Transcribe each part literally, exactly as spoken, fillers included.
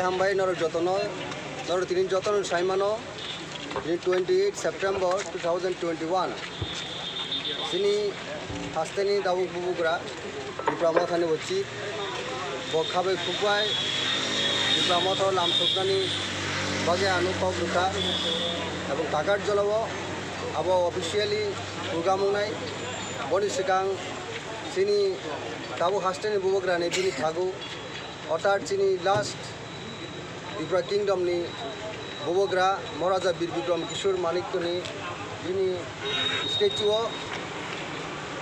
Hambai norok jotono, norok tini jotono saimano, tini twenty eight September two thousand twenty one. Chini hasteni tabuk bubugra, Tipra Mothani bo chief, bo khabai khukbai, Tipra Motha lamsoknani bagwi ano kok rwkha, ebong Takat Jolao abo officially program wngnai. Boni swkang chini tabuk hasteni bubugrani bini thagu, orthat chini last Tripura Kingdom ni bubagra Maharaja Bir Bikram Kishore Manikyani bini statue o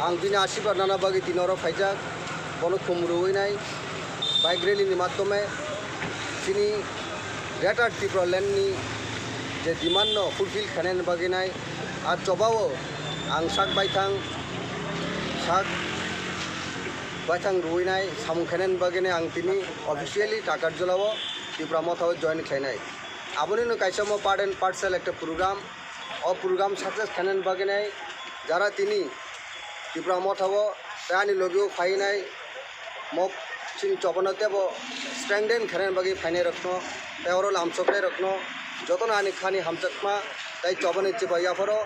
ang bini asirwad nana bagwi tini oro phaijak, bono khum rwui nai bike rally ni matome chini Greater Tripura Land ni je demand no fulfill khainani bagwi nai. A chobao ang sak baithang sak baithang rwui nai samung khainani bagwi nai ang tini officially Takat Jolao Tipra Motha o join khlainai. Aboni no kaisa mo part and parcel ekta program. O program success khainani bagwi nai jara tini Tipra Motha o tei ani logi o phainai mo chini chobano tebo strengthen khainani bagwi phainai rokno tei oro lamsoknai rokno jotono ani khani hamjakma tei chobani chiba yapharo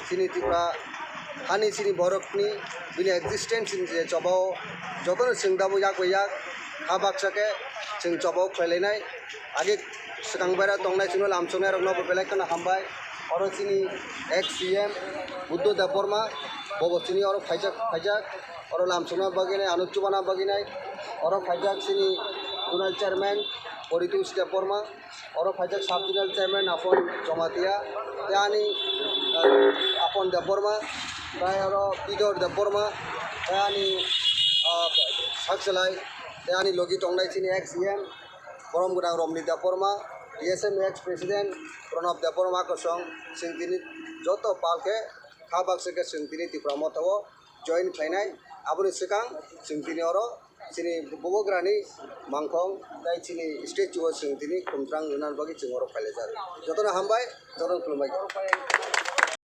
chini Tipra hani chini borokni bini existence ni je chobao jotono chwng dabo yak bai yak ha baksa khe chwng chobao khlailainai. Age swkang baira tongnai chwngno lamsoknai rokno bo belai kheno hambai. Oro chini ex C M Buddha Debbarma bobo chini oro phaijak phaijak oro lamsokna bagwi nai ano chubana bagwi nai. Oro phaijak chini zonal chairman Poritos Debbarma. Oro phaijak sub zonal chairman Apon Jamatia, tei ani, eh, Apon Debbarma, tei oro Pidor Debbarma, tei ani, ah, sakchelai, tei ani logi tongnai chini ex C M, borom gwnang Romni Debbarma, D S M ex president Pranab Debbarma kosong, chwng tini joto pal khe kha baksa khe chwng tini Tipra Motha o join khlainai. Aboni swkang chwng tini oro chini bubagrani mangkhong tei chini statue o chwng tini khumtrang rwna bagwi chwng oro phailaijak. Jotono hambai, jotono khulumbai.